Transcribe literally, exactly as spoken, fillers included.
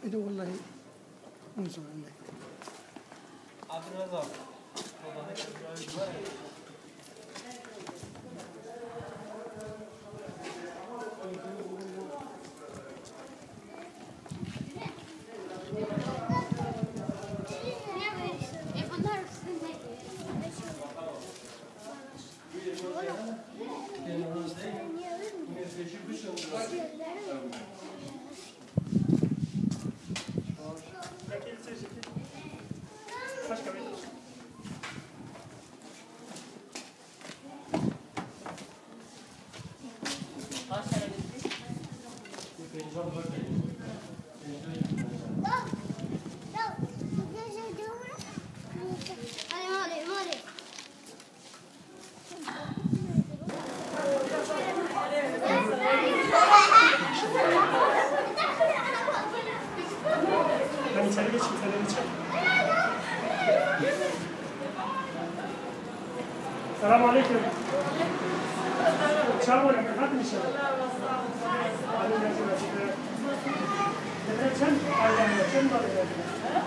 Ede wellahî, hûn zanin. Selam aleyküm. Çawa, rahat inşallah. Çend aile, çend aile?